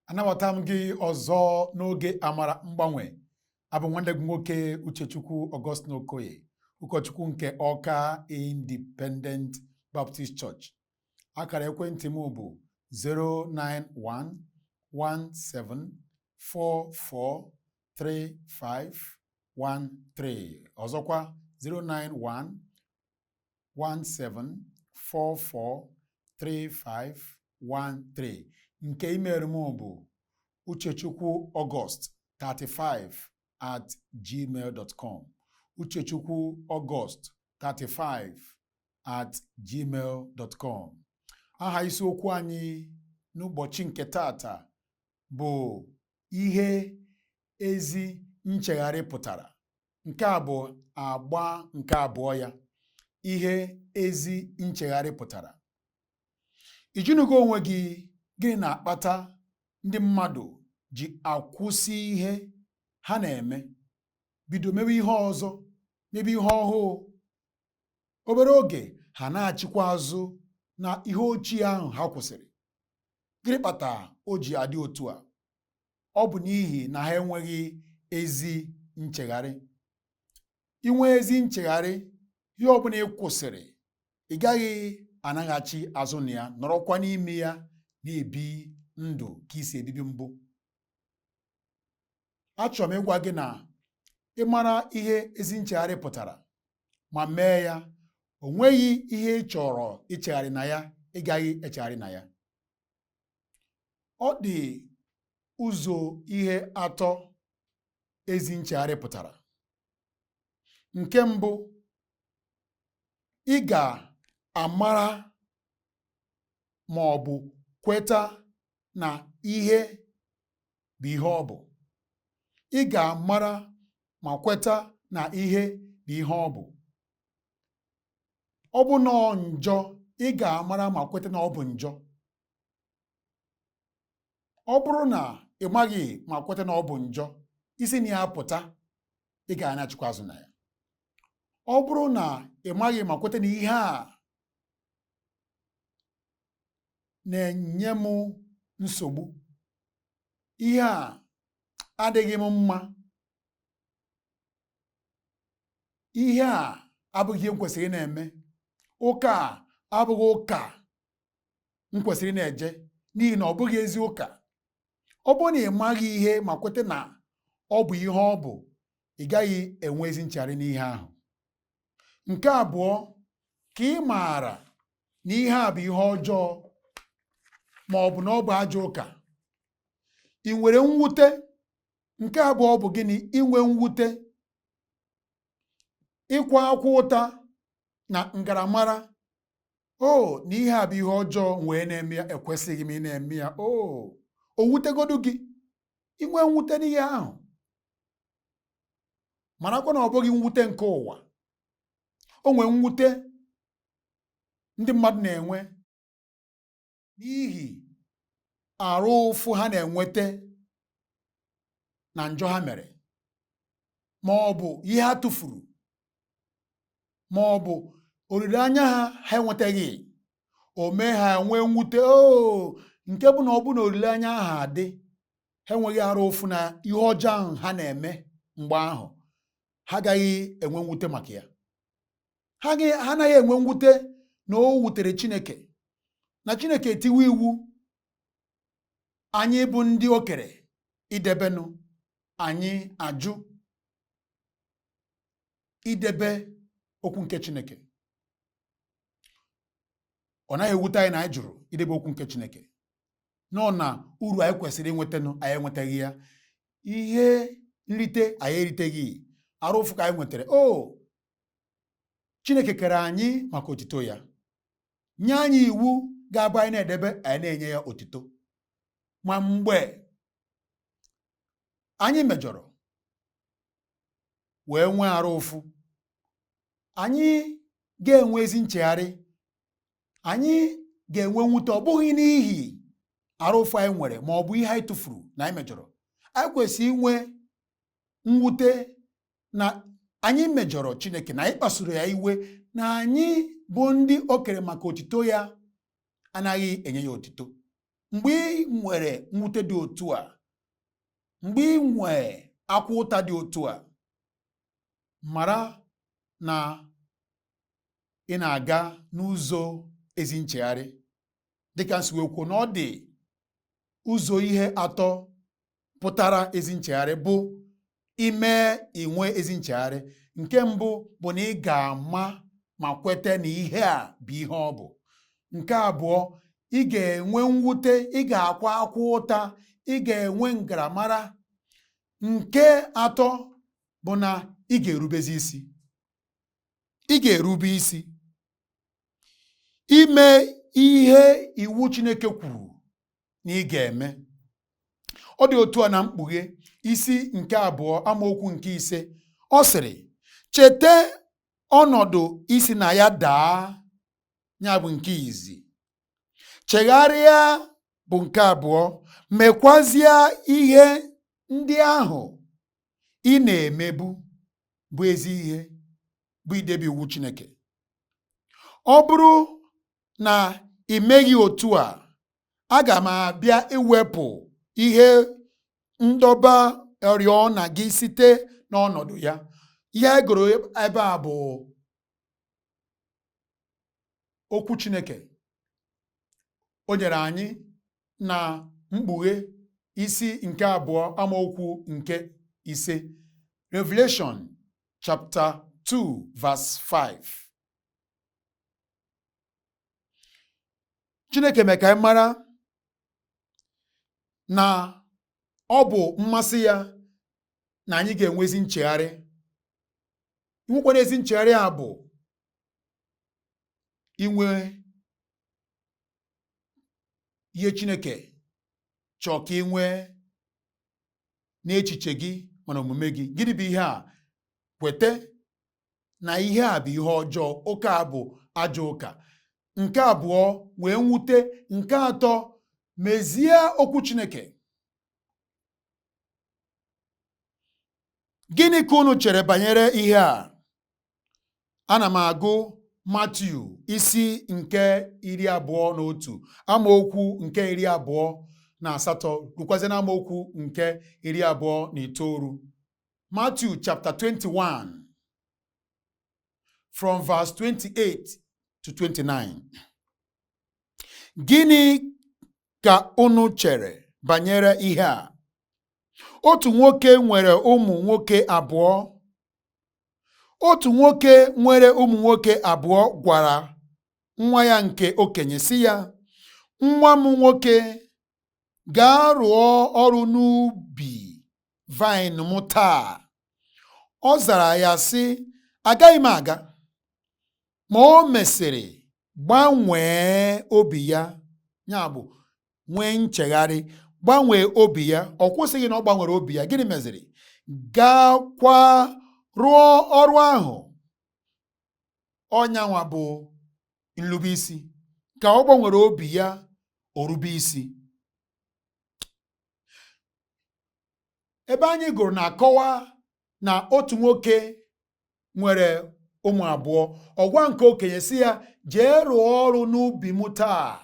Anabata m gị ọzọ n'oge Amara Mgbanwe. Abụ nwanne gị nwoke Uchechukwu Augustine Okoye, ụkọchukwu nke Ọka Independent Baptist Church. Akara ekwentị m bụ 09117443513. Ọzọkwa, 09117443513. Nke email m bụ uchechukwuaugust35@gmail.com, uchechukwuaugust35@gmail.com. Aha isiokwu anyị n'ụbọchị nke tata bụ ihe ezi nchegharị pụtara. Nke a bụ agba nke abụọ ya, ihe ezi nchegharị pụtara. Ị jụnụgo onwe gị gịnị na-akpata ndị mmadụ ji akwụsị ihe ha na-eme, bido mewe ihe ọzọ, mebe ihe ọhụụ? Obere oge ha na-achịkwa azụ na ihe ochie ahụ ha kwụsịrị. Gịnị kpatara o ji adị otu a? Ọ bụ n'ihi na ha enweghị ezi nchegharị. I nwee ezi nchegharị, ihe ọbụla ị kwụsịrị, ị gaghị anaghachi azụ na ya, nọrọkwa n'ime ya na-ebi ndụ ka i si ebibi mbụ. Achọrọ m ịgwa gị na ị mara ihe ezi nchegharị pụtara ma mee ya, o nweghị ihe ị chọrọ ichegharị na ya ị gaghị echegharị na ya. Ọ dị ụzọ ihe atọ ezi nchegharị pụtara. Nke mbụ, ị ga-amara ma ọ bụ kweta na ihe bụ ihe ọ bụ. Ị ga-amara ma kweta na ihe bụ ihe ọ bụ. Ọ bụ na ọ njọ, ị ga-amara ma kweta na ọ bụ njọ. Ọ bụrụ na ị maghị ma kweta na ọ bụ njọ, i si na ya pụta, ị ga-anachikwa azụ na ya. Ọ bụrụ na ị maghị ma kweta na ihe a na-enye m nsogbu, ihe a adịghị m mma, ihe a abụghị ihe m kwesịrị ịna-eme, ụka a abụghị ụka m kwesịrị ịna-eje n'ihi na ọ bụghị ezi ụka. Ọ bụrụ na ị maghị ihe ma kweta na ọ bụ ihe ọ bụ, ị gaghị enwe ezi nchegharị n'ihe ahụ. Nke abụọ, ka ị maara na ihe a bụ ihe ọjọọ ma ọ bụ na ọ bụ ajọ ụka, ị nwere mwute. Nke abụọ bụ gịnị? Inwe mwute, ịkwa akwa ụta na ngaramara. O na ihe a bụ ihe ọjọọ wee na-eme ya, ekwesịghị m ị na-eme ya. O o wutegodu gị, inwe mwute n'ihe ahụ, marakwa na ọ bụghị mwute nke ụwa. O nwee mwute ndị mmadụ na-enwe n'ihi arụ ụfụ ha na-enweta na njọ ha mere, ma ọ bụ ihe ha tụfuru, ma ọ bụ olileanya ha ha enwetaghị. O mee ha nwee mwute o nke bụ na ọ bụ na olileanya ahụ adị, ha enweghị arụ ụfụ na ihe ọjọọ ahụ ha na-eme mgbe ahụ, ha agaghị enwe mwute maka ya. Ha anaghị enwe mwute na o wutere Chineke, na Chineke etiwe iwu anyị bụ ndị o kere idebenụ, anyị ajụ idebe okwu nke Chineke. Ọ naghị ewute anyị na anyị jụrụ idebe okwu nke Chineke, nọ na uru anyị kwesịrị inwetanụ anyị enwetaghị ya, ihe nrite anyị eriteghị, arụ ụfụ ka anyị nwetara. O Chineke kere anyị maka otito ya, nye anyị iwu ga-abụ anyị na-edebe, anyị na-enye ya otito. Ma mgbe anyị mejọrọ wee nwee arụ ụfụ, anyị ga-enwe ezi nchegharị, anyị ga-enwe mwute, ọ bụghị n'ihi arụ ụfụ anyị nwere ma ọ bụ ihe anyị tụfuru na anyị mejọrọ. Anyị kwesịrị inwe mwute na anyị mejọrọ Chineke, na anyị kpasuru ya iwe, na anyị bụ ndị o kere maka otito ya anaghị enye ya otito. Mgbe ị nwere mwute dị otu a, mgbe ị nwee akwa ụta dị otu a, mara na ị na-aga n'ụzọ ezi nchegharị. Dịka m si wee kwuo na ọ dị ụzọ ihe atọ pụtara ezi nchegharị bụ ime inwe ezi nchegharị. Nke mbụ bụ na ị ga-ama ma kweta na ihe a bụ ihe ọ bụ. Nke abụọ, ị ga-enwe mwute, ị ga-akwa akwa ụta, ị ga-enwe ngaramara. Nke atọ bụ na ị ga-erubezi isi. Ị ga-erube isi ime ihe iwu Chineke kwuru na ị ga-eme. Ọ dị otu a na Mkpughe isi nke 2 amaokwu nke 5, ọ sịrị, cheta ọnọdụ i si na ya daa, ya bụ nke izi, chegharịa bụ nke abụọ, mekwazie ihe ndị ahụ ị na-emebu bụ ezi ihe, bụ idebe iwu Chineke. Ọ bụrụ na ị meghị otu a, aga m abịa iwepụ ihe ndọba oriọna gị site n'ọnọdụ ya. Ihe anyị gụrụ ebe a bụ okwu Chineke o nyere anyị na Mkpughe isi nke 2 amaokwu nke 5, Revelation chapter 2 verse 5. Chineke mee ka anyị mara na ọ bụ mmasị ya na anyị ga-enwe ezi nchegharị. Inwekwana ezi nchegharị a bụ inwe ihe Chineke chọọ ka ị nwee n'echiche gị mana omume gị. Gịnị bụ ihe a? Kwete na ihe a bụ ihe ọjọọ, ụka a bụ ajọ ụka. Nke abụọ, nwee mwute. Nke atọ, mezie okwu Chineke. Gịnị ka unu chere banyere ihe a? Ana m agụ Matiu isi nke 21 amaokwu nke 28 rukwazie na amaokwu nke 29. Matthew chapter 21 from verse 28 to 29. Gịnị ka unu chere banyere ihe a? Otu nwoke nwere ụmụ nwoke abụọ. Otu nwoke nwere ụmụ nwoke abụọ gwara nwa ya nke okenye sị ya, nwa m nwoke, gaa rụọ ọrụ n'ubi vaịn m taa. Ọ zara ya sị, agaghị m aga. Ma o mesịrị gbanwee obi ya, ya bụ nwee nchegharị, gbanwee obi ya. Ọ kwụsịghị na ọ gbanwere obi ya. Gịnị meziri? Gaakwa rụọ ọrụ ahụ. Ọ nyanwa bụ nrube isi. Ka ọ gbanwere obi ya, o rube isi. Ebe anyị gụrụ na-akọwa na otu nwoke nwere ụmụ abụọ. Ọ gwa nke okenye sị ya, jee rụọ ọrụ n'ubi m taa.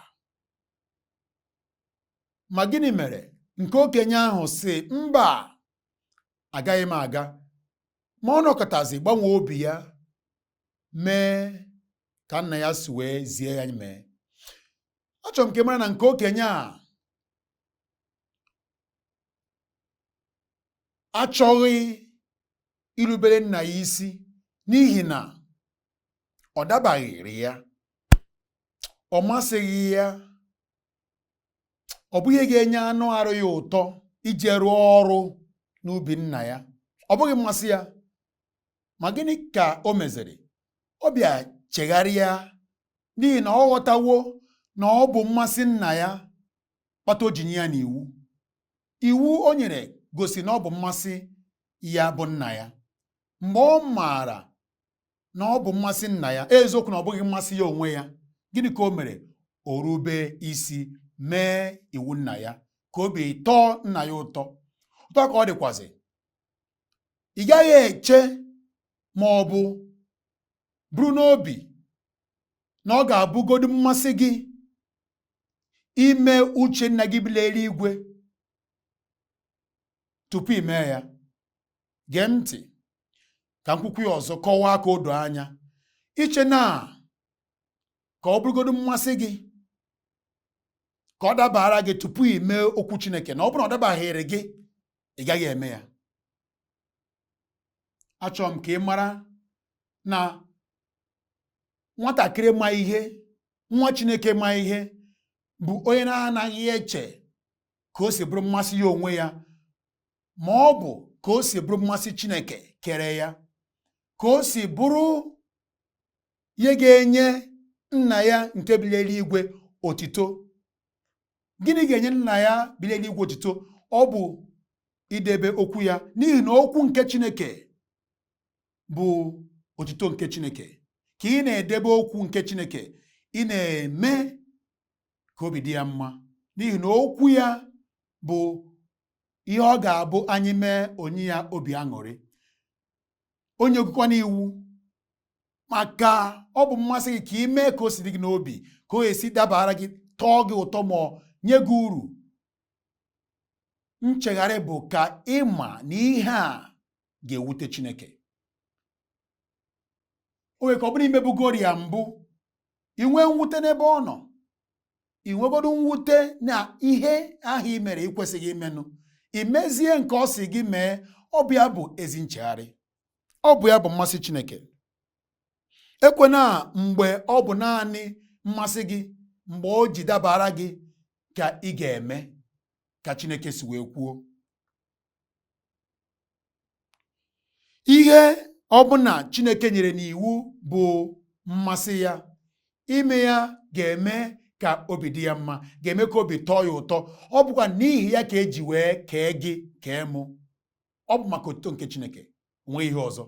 Ma gịnị mere? Nke okenye ahụ sị, mba, agaghị m aga. Ma ọ nọkọtazi gbanwee obi ya, mee ka nna ya si wee zie ya mee. Achọrọ m ka ị mara na nke okenye a achọghị irubere nna ya isi n'ihi na ọ dabaghịrị ya, ọ masịghị ya, ọ bụghị ga-enye anụ arụ ya ụtọ ije rụọ ọrụ n'ubi nna ya, ọ bụghị mmasị ya. Ma gịnị ka o meziri? Ọ bịa chegharịa n'ihi na ọ ghọtawo na ọ bụ mmasị nna ya kpata o ji nye ya n'iwu. Iwu o nyere gosi na ọ bụ mmasị ya bụ nna ya. Mgbe ọ maara na ọ bụ mmasị nna ya, eziokwu na ọ bụghị mmasị ya onwe ya, gịnị ka o mere? O rube isi mee iwu nna ya ka obi tọọ nna ya ụtọ. Ụtọ ka ọ dịkwazị. Ị gaghị eche ma ọ bụ buru n'obi na ọ ga-abụgodu mmasị gị Ime uche nna gị bi n'eluigwe tupu ị mee ya. Gee ntị ka m kwukwu ya ọzọ, kọwaa ka o doo anya. Iche na ka ọ bụrụgodu mmasị gị, ka ọ dabara gị tupu ị mee okwu Chineke, na ọ bụrụ na ọ dabaghịrị gị, ị gaghị eme ya. Achọrọ m ka ị mara na nwatakịrị ma ihe, nwa Chineke ma ihe, bụ onye na-anaghị eche ka o si bụrụ mmasị ya onwe ya, ma ọ bụ ka o si bụrụ mmasị Chineke kere ya, ka o si bụrụ ihe ga-enye nna ya nke bi n'eluigwe otito. Gịnị ga-enye nna ya bi n'eluigwe otito? Ọ bụ idebe okwu ya, n'ihi na okwu nke Chineke bụ otito nke Chineke. Ka ị na-edebe okwu nke Chineke, ị na-eme ka obi dị ya mma, n'ihi na okwu ya bụ ihe ọ ga-abụ anyị mee onye ya obi aṅụrị. Onye okwukwana iwu maka ọ bụ mmasị gị ka ị mee ka o si dị gị n'obi, ka o esi dabara gị, tọọ gị ụtọ, ma ọ nye gị uru. Nchegharị bụ ka ịma na ihe a ga-ewute Chineke. O nwere ka ọ bụrụ imebugori ya mbụ, ị nwee mwute n'ebe ọ nọ, ị nwegodu mwute na ihe ahụ ị mere ị kwesịghị imenụ, i mezie nke ọ sị gị mee. Ọ bụ ya bụ ezi nchegharị, ọ bụ ya bụ mmasị Chineke. Ekwena mgbe ọ bụ naanị mmasị gị, mgbe o ji dabara gị ka ị ga-eme ka Chineke si wee kwuo. Ihe ọbụla Chineke nyere n'iwu bụ mmasị ya. Ime ya ga-eme ka obi dị ya mma, ga-eme ka obi tọọ ya ụtọ. Ọ bụkwa n'ihi ya ka eji wee kee gị, kee mụ. Ọ bụ maka otuto nke Chineke, onweghị ihe ọzọ.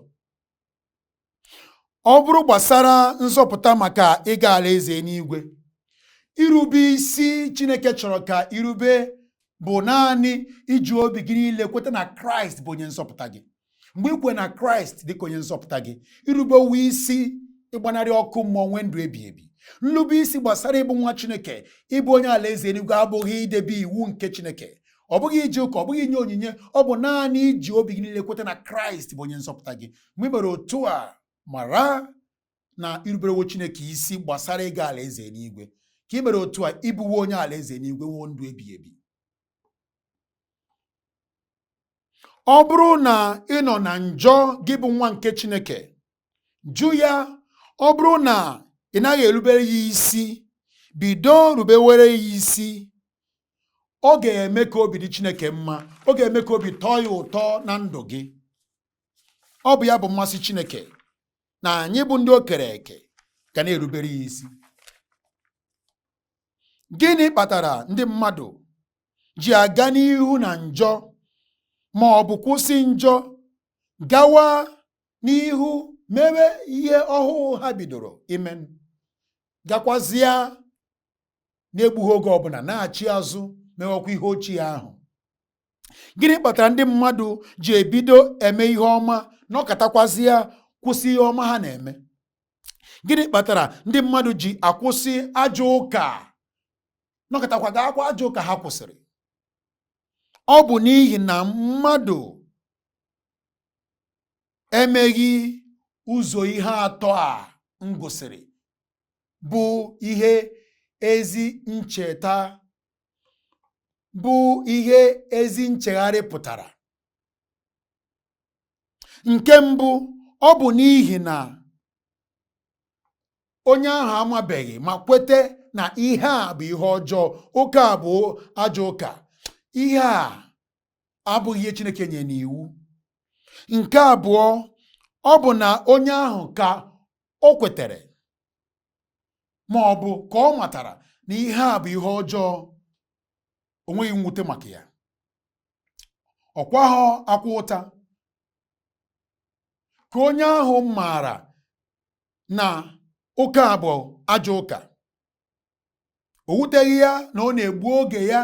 Ọ bụrụ gbasara nzọpụta maka ịga alaeze n'igwe, irube isi Chineke chọrọ ka irube bụ naanị iji obi gị niile kweta na Kraịst bụ onye nzọpụta gị. Mgbe ị kwe na Kraịst dịka onye nzọpụta gị, irubewe isi ịgbanarị ọkụ mmụọ, nwee ndụ ebi ebi. Nrube isi gbasara ịbụ nwa Chineke, ịbụ onye alaeze eluigwe, abụghị idebe iwu nke Chineke, ọ bụghị ije ụka, ọ bụghị inye onyinye, ọ bụ naanị iji obi gị niile kweta na Kraịst bụ onye nzọpụta gị. Mgbe ị mere otu a, mara na iruberewo Chineke isi gbasara ịga alaeze eluigwe. Ka ị mere otu a, ịbụwo onye alaeze eluigwe, nwee ndụ ebighị ebi. Ọ bụrụ na ị nọ na njọ, gị bụ nwa nke Chineke, jụ ya. Ọ bụrụ na ị naghị erubere ya isi, bido rubewere ya isi. Ọ ga-eme ka obi dị Chineke mma, ọ ga-eme ka obi tọọ ya ụtọ na ndụ gị. Ọ bụ ya bụ mmasị Chineke, na anyị bụ ndị o kere eke ga na-erubere ya isi. Gịnị kpatara ndị mmadụ ji aga n'ihu na njọ, ma ọ bụ kwụsị njọ gawa n'ihu mewe ihe ọhụụ ha bidoro ime, gakwazịa na-egbughị oge ọbụla na-achị azụ mewekwa ihe ochie ahụ? Gịnị kpatara ndị mmadụ ji ebido eme ihe ọma, nọkọtakwazịa kwụsị ihe ọma ha na-eme? Gịnị kpatara ndị mmadụ ji akwụsị ajọ ụka, nọkọtakwa gaakwa ajọ ụka ha kwụsịrị? Ọ bụ n'ihi na mmadụ emeghị ụzọ ihe atọ a m gụsịrị, bụ ihe ezi ncheta, bụ ihe ezi nchegharị pụtara. Nke mbụ, ọ bụ n'ihi na onye ahụ amabeghị ma kwete na ihe a bụ ihe ọjọọ, ụka a bụ ajọ ụka, ihe a abụghị ihe Chineke nye n'iwu. Nke abụọ, ọ bụ na onye ahụ ka o kwetere ma ọ bụ ka ọ matara na ihe a bụ ihe ọjọọ, o nweghị mwute maka ya, ọ kwaghọ akwa ụta. Ka onye ahụ maara na ụka a bụ ajọ ụka, o wuteghị ya na ọ na-egbu oge ya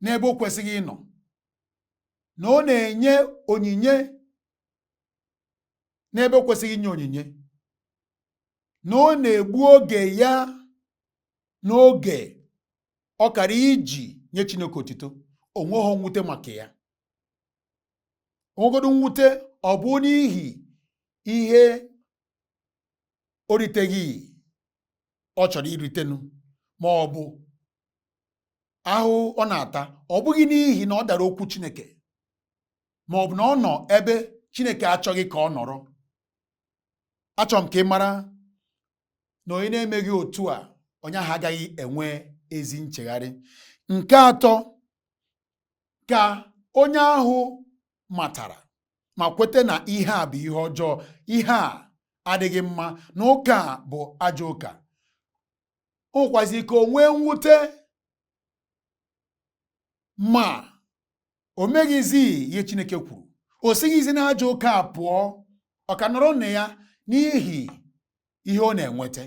n'ebe o kwesịghị ịnọ, na ọ na-enye onyinye n'ebe o kwesịghị inye onyinye, na ọ na-egbu oge ya n'oge Ọ kara iji nye Chineke otito, o nweghị mwute maka ya. O nwegodu mwute, ọ bụ n'ihi ihe o riteghị ọ chọrọ iritenu, ma ọ bụ ahụhụ ọ na-ata, ọ bụghị n'ihi na ọ dara okwu Chineke, ma ọ bụ na ọ nọ ebe Chineke achọghị ka ọ nọrọ. Achọrọ m ka ị mara na onye na-emeghị otu a, onye ahụ agaghị enwe ezi nchegharị. Nke atọ, ka onye ahụ matara ma kweta na ihe a bụ ihe ọjọọ, ihe a adịghị mma, na ụka a bụ ajọ ụka. O nwekwazi ike o nwee mwute, ma o meghịzi ihe Chineke kwuru, o sighizi na ajọ ụka a pụọ, ọ ka nọrọ na ya n'ihi ihe ọ na-enweta,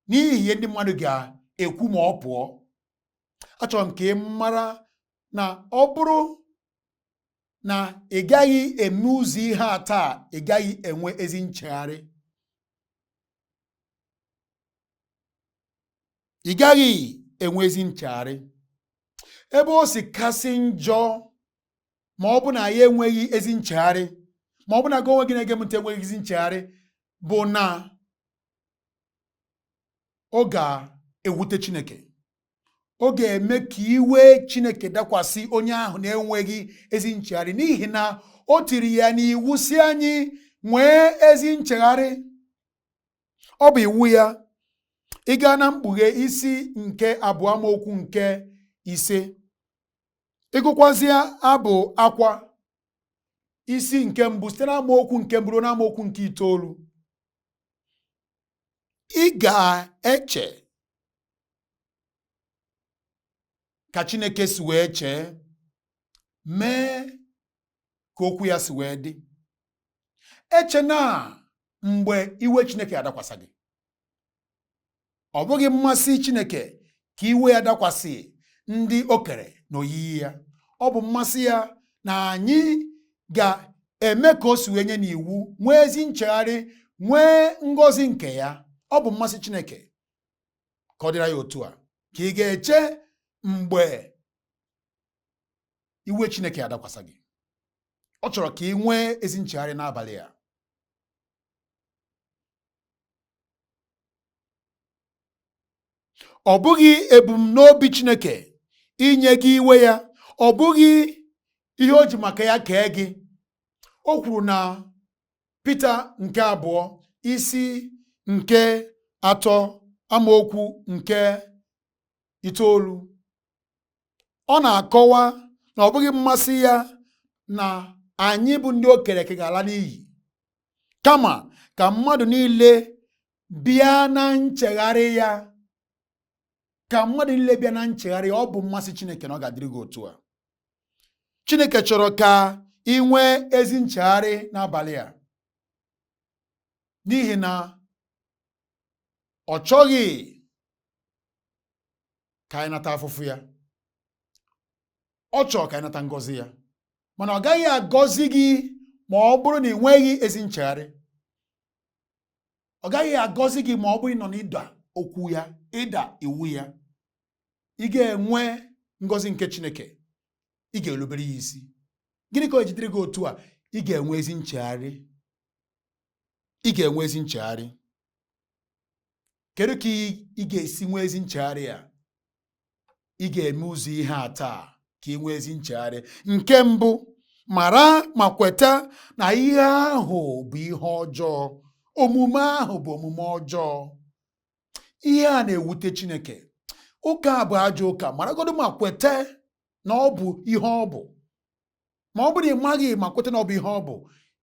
n'ihi ihe ndị mmadụ ga-ekwu ma ọ pụọ. Achọrọ m ka ị mara na ọ bụrụ na ị gaghị eme ụzọ ihe a taa, ị gaghị enwe ezi nchegharị. Ị gaghị enwe ezi nchegharị. Ebe o si kasị njọ ma ọ bụ na ya enweghị ezi nchegharị, ma ọ bụ na gị onwe gị na-ege m ntị enweghị ezi nchegharị, bụ na ọ ga-ewute Chineke. Ọ ga-eme ka iwe Chineke dakwasị onye ahụ na-enweghị ezi nchegharị, n'ihi na o tiri ya n'iwu sị anyị nwee ezi nchegharị. Ọ bụ iwu ya. Ị gaa na Mkpughe isi nke 2 amaokwu nke 5, ị gụkwazie Abụ Akwa isi nke 1 site na amaokwu nke 1 ruo na amaokwu nke 9, ị ga-eche ka Chineke si wee chee, mee ka okwu ya si wee dị. Echena mgbe iwe Chineke adakwasa gị. Ọ bụghị mmasị Chineke ka iwe ya dakwasị ndị o kere n'oyiyi ya. Ọ bụ mmasị ya na anyị ga-eme ka o si wee nye n'iwu, nwee ezi nchegharị, nwee ngọzi nke ya. Ọ bụ mmasị Chineke ka ọ dịra ya otu a. Ka ị ga-eche mgbe iwe Chineke adakwasa gị? Ọ chọrọ ka ị nwee ezi nchegharị n'abalị a. Ọ bụghị ebumnobi Chineke inye gị iwe ya. Ọ bụghị ihe o ji maka ya kee gị. O kwuru na Pita nke 2 isi nke 3 amaokwu nke 9, ọ na-akọwa na ọ bụghị mmasị ya na anyị bụ ndị o kere eke ga-ala n'iyi, kama ka mmadụ niile bịa na nchegharị ya. Ka mmadụ niile bịa na nchegharị ya. Ọ bụ mmasị Chineke na ọ ga-adịrị gị otu a. Chineke chọrọ ka ị nwee ezi nchegharị n'abalị a, n'ihi na ọ chọghị ka anyị nata afụfụ ya. Ọ chọrọ ka anyị nata ngọzi ya, mana ọ gaghị agọzi gị ma ọ bụrụ na ị nweghị ezi nchegharị. Ọ gaghị agọzi gị ma ọ bụrụ ị nọ n'ịda okwu ya, ịda iwu ya. Ị ga-enwe ngọzi nke Chineke, ị ga-erubere ya isi. Gịnị ka o jidere gị otu a? Ị ga-enwe ezi nchegharị. Ị ga-enwe ezi nchegharị. Kedu ka ị ga-esi nwee ezi nchegharị a? Ị ga-eme ụzọ ihe a taa ka ị nwee ezi nchegharị. Nke mbụ, mara ma kweta na ihe ahụ bụ ihe ọjọọ, omume ahụ bụ omume ọjọọ. Ihe a na-ewute Chineke. Ụka a bụ ajọ ụka. Maragodo ma kweta na ọ bụ ihe ọ bụ. Ma ọ bụrụ na ị maghị ma kweta na ọ bụ ihe ọ bụ,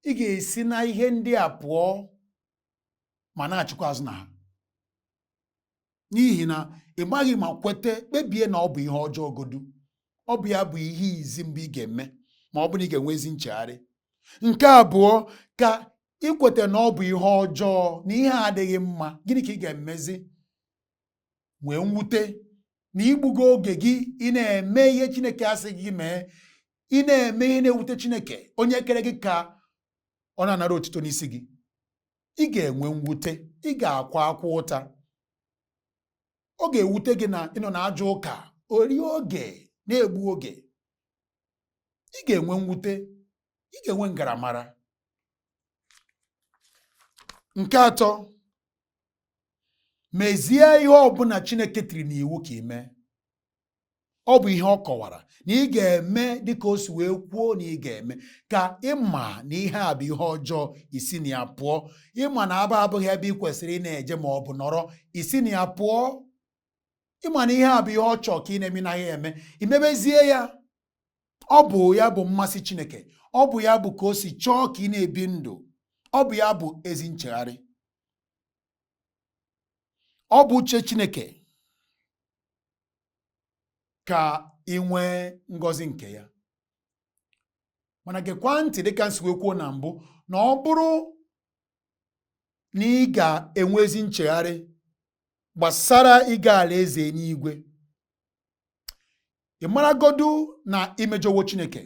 ị ga-esi na ihe ndị a pụọ ma na-achịkwa azụ na ha, n'ihi na ị maghị ma kweta, kpebie na ọ bụ ihe ọjọọ godu. Ọ bụ ya bụ ihe izi mbụ ị ga-eme ma ọ bụ na ị ga-enwe ezi nchegharị. Nke abụọ, ka ị kweta na ọ bụ ihe ọjọọ, na ihe a adịghị mma, gịnị ka ị ga-emezi? Nwee mwute na igbugo oge gị ị na-eme ihe Chineke asị gị mee, ị na-eme ihe na-ewute Chineke onye kere gị ka ọ na-anara otito n'isi gị. Ị ga-enwe mwute, ị ga-akwa akwa ụta. Ọ ga-ewute gị na ị nọ na ajọ ụka Ori oge na-egbu oge, ị ga-enwe mwute, ị ga-enwe ngaramara. Nke atọ, mezie ihe ọbụla Chineke tiri n'iwu ka ị mee. Ọ bụ ihe ọ kọwara na ị ga-eme dịka o si wee kwuo na ị ga-eme, ka ị ma na ihe a bụ ihe ọjọọ, i si na ya pụọ. Ị ma na aba abụghị ebe ị kwesịrị ị na-eje ma ọ bụ nọrọ, i si na ya pụọ. Ị ma na ihe a bụ ihe ọ chọọ ka ị na-eme, naghị eme, i mebezie ya. Ọ bụ ya bụ mmasị Chineke, ọ bụ ya bụ ka o si chọọ ka ị na-ebi ndụ, ọ bụ ya bụ ezi nchegharị, ọ bụ uche Chineke ka ị nwee ngọzi nke ya. Mana gekwa ntị, dịka m si wee kwuo na mbụ, na ọ bụrụ na ị ga-enwe ezi nchegharị gbasara ịga alaeze n'igwe, ị maragodu na i mejọwo Chineke,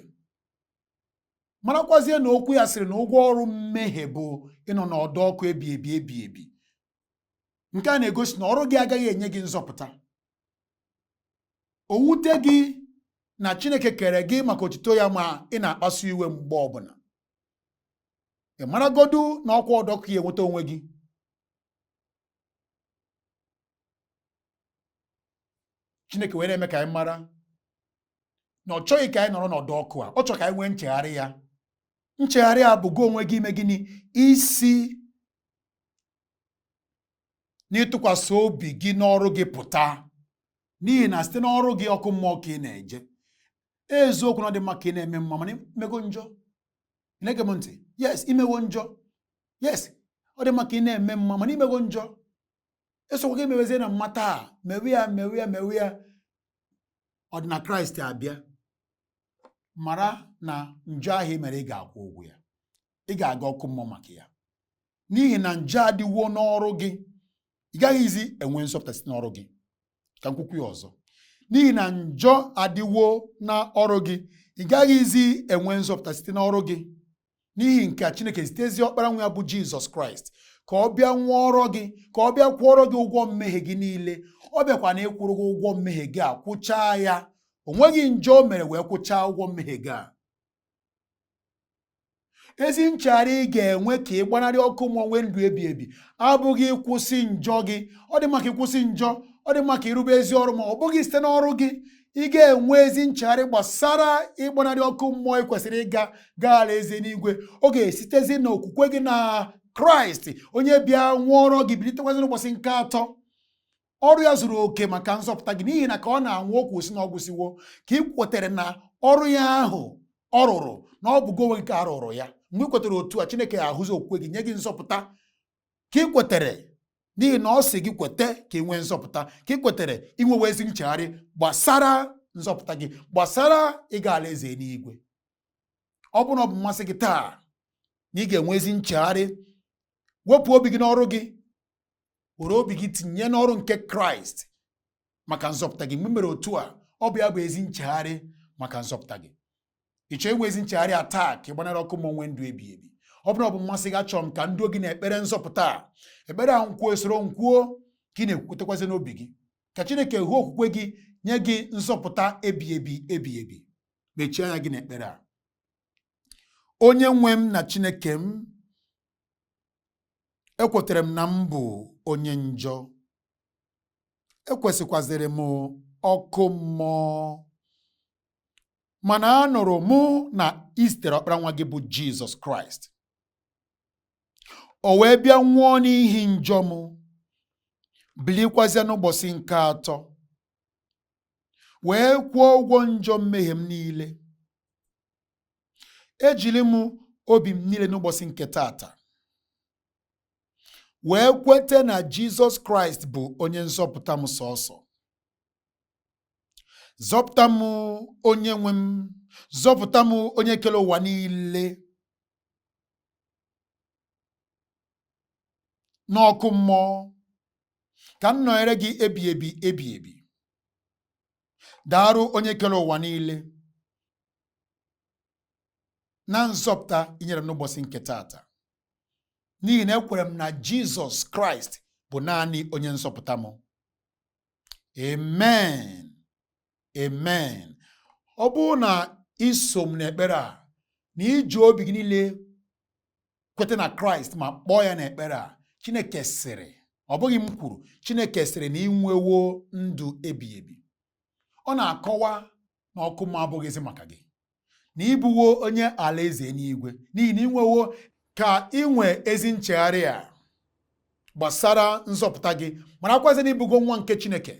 marakwazie na okwu ya sịrị na ụgwọ ọrụ mmehie bụ ịnọ n'ọdọ ọkụ ebi ebi ebi ebi. Nke a na-egosi na ọrụ gị agaghị enye gị nzọpụta. O wute gị na Chineke kere gị maka otito ya, ma ị na-akpasu iwe mgbe ọbụla. Ị maragodu na ọkwa ọdọ ọkụ ya enweta onwe gị. Chineke wee na-eme ka anyị mara na ọ chọghị ka anyị nọrọ n'ọdọ ọkụ a, ọ chọrọ ka anyị nwee nchegharị ya. Nchegharị a bụ gị onwe gị ime gịnị? Isi n'ịtụkwasị obi gị n'ọrụ gị pụta, n'ihi na site n'ọrụ gị ọkụ mmụọ ka ị na-eje. Eziokwu na ọ dị mma ka ị na-eme mma, mana imego njọ. Ị na-ege m ntị? Yes, imewo njọ. Yes, ọ dị mma ka ị na-eme mma, mana imego njọ. Esokwa gị mewezie na mma taa, mewe ya, mewe ya, mewe ya, ọ dị na Kraịst abịa, mara na njọ ahụ ị mere ị ga-akwụ ụgwọ ya, ị ga-aga ọkụ mmụọ maka ya, n'ihi na njọ adịwo n'ọrụ gị. Ị gaghịzi enwe nzọpụta site n'ọrụ gị. Ka m kwukwu ya ọzọ, n'ihi na njọ adịwo n'ọrụ gị, ị gaghịzi enwe nzọpụta site n'ọrụ gị. N'ihi nke a, Chineke zitezie ọkpara nwa ya bụ Jizọs Kraịst ka ọ bịa nwụọrọ gị, ka ọ bịa kwụọrọ gị ụgwọ mmehie gị niile. Ọ bịakwa na ịkwụrụ gị ụgwọ mmehie gị a, kwụchaa ya. O nweghị njọ o mere wee kwụchaa ụgwọ mmehie gị a. Ezi nchegharị ị ga-enwe ka ị gbanarị ọkụ mmụọ nwee ndụ ebi ebi abụghị ịkwụsị njọ gị. Ọ dị mma ka ịkwụsị njọ, ọ dị mma ka ịrụba ezi ọrụ, ma ọ bụghị site n'ọrụ gị. Ị ga-enwe ezi nchegharị gbasara ịgbanarị ọkụ mmụọ ị kwesịrị ịga gaa alaeze n'igwe. Ọ ga-esitezi n'okwukwe gị na Kraịst, onye bịa nwụọrọ gị, bilitekwazi n'ụbọchị nke atọ. Ọrụ ya zuru oke maka nzọpụta gị, n'ihi na ka ọ na-anwụ o kwu sị na ọ gwụsịwo. Ka ị kwetere na ọrụ ya ahụ ọ rụrụ, na ọ bụ gị onwe gị ka a rụrụ ya. Mgbe ị kwetere otu a, Chineke ga-ahụzi okwukwe gị, nye gị nzọpụta. Ka ị kwetere, n'ihi na ọ sị gị kwete ka ị nwee nzọpụta, ka ị kwetere inwewe ezi nchegharị gbasara nzọpụta gị, gbasara ịga alaeze n'igwe. Ọ bụrụ na ọ bụ mmasị gị taa na ị ga-enwe ezi nchegharị, wepụ obi gị n'ọrụ gị, were obi gị tinye n'ọrụ nke Kraịst maka nzọpụta gị. Mgbe mere otu a, ọ bụ ya bụ ezi nchegharị maka nzọpụta gị. Ị chọọ inwe ezi nchegharị a taa ka ị gbanarị ọkụ mmụọ nwee ndụ ebi ebi? Ọ bụrụ ọ bụ mmasị gị, achọrọ m ka m duo gị n'ekpere nzọpụta a. Ekpere a nkwuo, esoro nkwuo, ka ị na-ekwutekwazi n'obi gị, ka Chineke hụ okwukwe gị, nye gị nzọpụta ebi ebi ebi ebi. Mechie anya gị n'ekpere a. Onye nwe m na Chineke m, ekwetere m na m bụ onye njọ, ekwesịkwazịrị m ọkụ mmụọ, mana anụrụ mụ na i zitere ọkpara nwa gị bụ Jizọs Kraịst, o wee bịa nwụọ n'ihi njọ m, bilikwazịa n'ụbọchị nke atọ wee kwụọ ụgwọ njọ mmehie m niile. Ejiri m obi m niile n'ụbọchị nke tata wee kwete na Jizọs Kraịst bụ onye nzọpụta m sọsọ. Zọpụta m onye nwe m, zọpụta m onye kere ụwa niile n'ọkụ mmụọ, ka m nọnyere gị ebi ebi ebi ebi. Daarụ onye kere ụwa niile na nzọpụta i nyere m n'ụbọchị nke tata, n'ihi na ekwere m na Jizọs Kraịst bụ naanị onye nzọpụta m. Amen. Amen. Ọ bụrụ na i so m n'ekpere a, na iji obi gị niile kweta na Kraịst ma kpọọ ya n'ekpere a, Chineke sịrị, ọ bụghị m kwuru, Chineke sịrị na ị nwewo ndụ ebighị ebi. Ọ na-akọwa na ọkụ mmụọ abụghịzi maka gị, na ị bụwo onye alaeze eluigwe, n'ihi na ị nwewo ka ị nwee ezi nchegharị a gbasara nzọpụta gị. Marakwazi na ị bụgo nwa nke Chineke,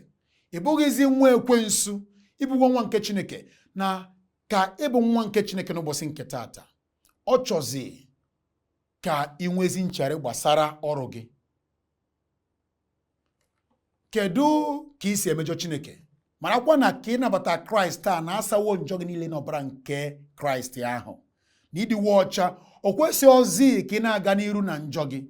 ị bụghịzi nwa ekwensu, ị bụgo nwa nke Chineke. Na ka ị bụ nwa nke Chineke n'ụbọchị nke taata, ọ chọzi ka ị nwee ezi nchegharị gbasara ọrụ gị. Kedu ka ị si emejọ Chineke? Marakwa na ka ị nabata Kraịst a, na asawo njọ gị niile n'ọbara nke Kraịst ahụ, na ị dịwo ọcha. O kwesịghịzi ka ị na-aga n'iru na njọ gị.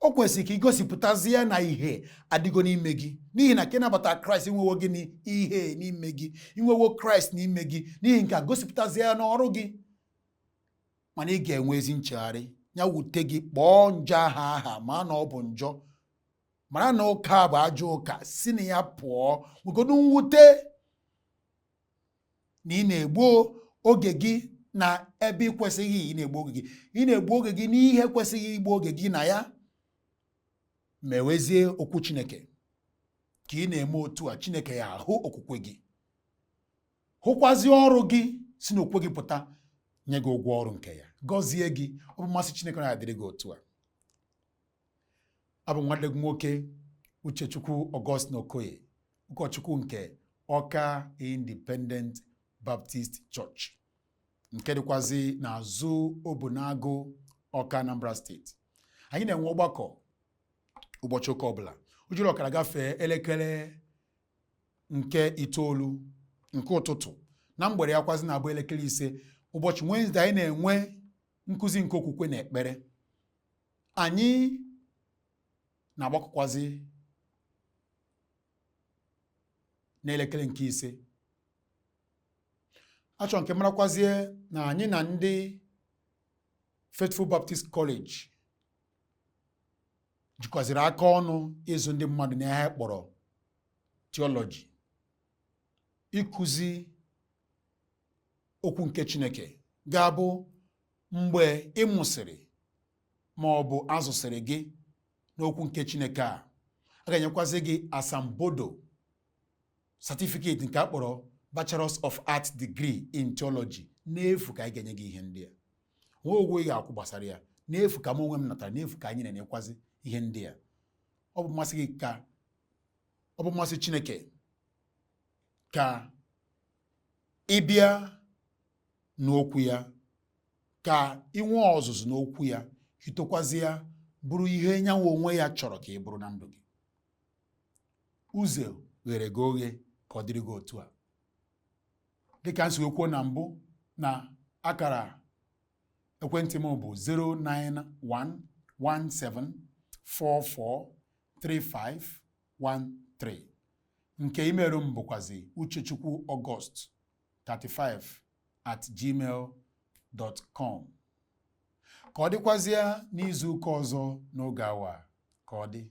O kwesịrị ka ị gosipụtazie na ihe adịgo n'ime gị, n'ihi na ka ị nabata Kraịst, nwewo gịnị? Ihe n'ime gị. I nwewo Kraịst n'ime gị. N'ihi nke a, gosipụtazie ya n'ọrụ gị. Mana ị ga-enwe ezi nchegharị, ya wute gị, kpọọ njọ ahụ aha, ma na ọ bụ njọ, mara na ụka bụ ajọ ụka, si na ya pụọ. Nwegodu mwute na ị na-egbu oge gị na ebe ị kwesịghị ị na-egbu oge gị, ị na-egbu oge gị n'ihe kwesịghị igbu oge gị na ya. Mewezie okwu Chineke. Ka ị na-eme otu a, Chineke ya ahụ okwukwe gị, hụkwazi ọrụ gị si n'okwukwe gị pụta, nye gị ụgwọ ọrụ nke ya, gọzie gị. Ọ bụ mmasị Chineke na adịrị gị otu a. Abụ m nwanne gị nwoke, Uchechukwu Augustine Okoye, ụkọchukwu nke Ọka Independent Baptist Church, nke dịkwazi n'azụ Obunagu, Ọka, Anambra Steeti. Anyị na-enwe ọgbakọ ụbọchị ụka ọbụla, o jiri ọkara gafee elekere nke itoolu nke ụtụtụ, na mgbede ya kwazi na-abụ elekere 5. Ụbọchị Wednesday, anyị na-enwe nkụzi nke okwukwe na ekpere. Anyị na-agbakọkwazi n'elekere nke 5. Achọrọ nke marakwazie na anyị na ndị Faithful Baptist College jikwaziri aka ọnụ ịzụ ndị mmadụ n'ihe kpọrọ theology, ịkụzi okwu nke Chineke, ga-abụ mgbe ị mụsịrị ma ọ bụ azụsịrị gị n'okwu nke Chineke a, a ga-enyekwazị gị asambodo certificate nke a kpọrọ Bachelors of Arts Degree in Theology n'efu. Ka anyị ga-enye gị ihe ndị a, nwee ụgwọ ị ga-akwụ gbasara ya. N'efu ka m onwe m natara, n'efu ka anyị na-enyekwazi ihe ndị a. Ọ bụ mmasị gị ka ọ bụ mmasị Chineke ka ị bịa n'okwu ya, ka ị nwee ọzụzụ n'okwu ya, hitokwazi ya bụrụ ihe nyanwa onwe ya chọrọ ka ị bụrụ na ndụ gị. Ụzọ ghere gị oghe ka ọ dịrị gị otu a. Dịka m si kwuo na mbụ, na akara ekwentị m bụ 09117443513, nke email m bụkwazi uchechukwu august 35 at gmail dot com. Ka ọ dịkwazịa n'izu ụka ọzọ n'oge awa. Ka ọ dị.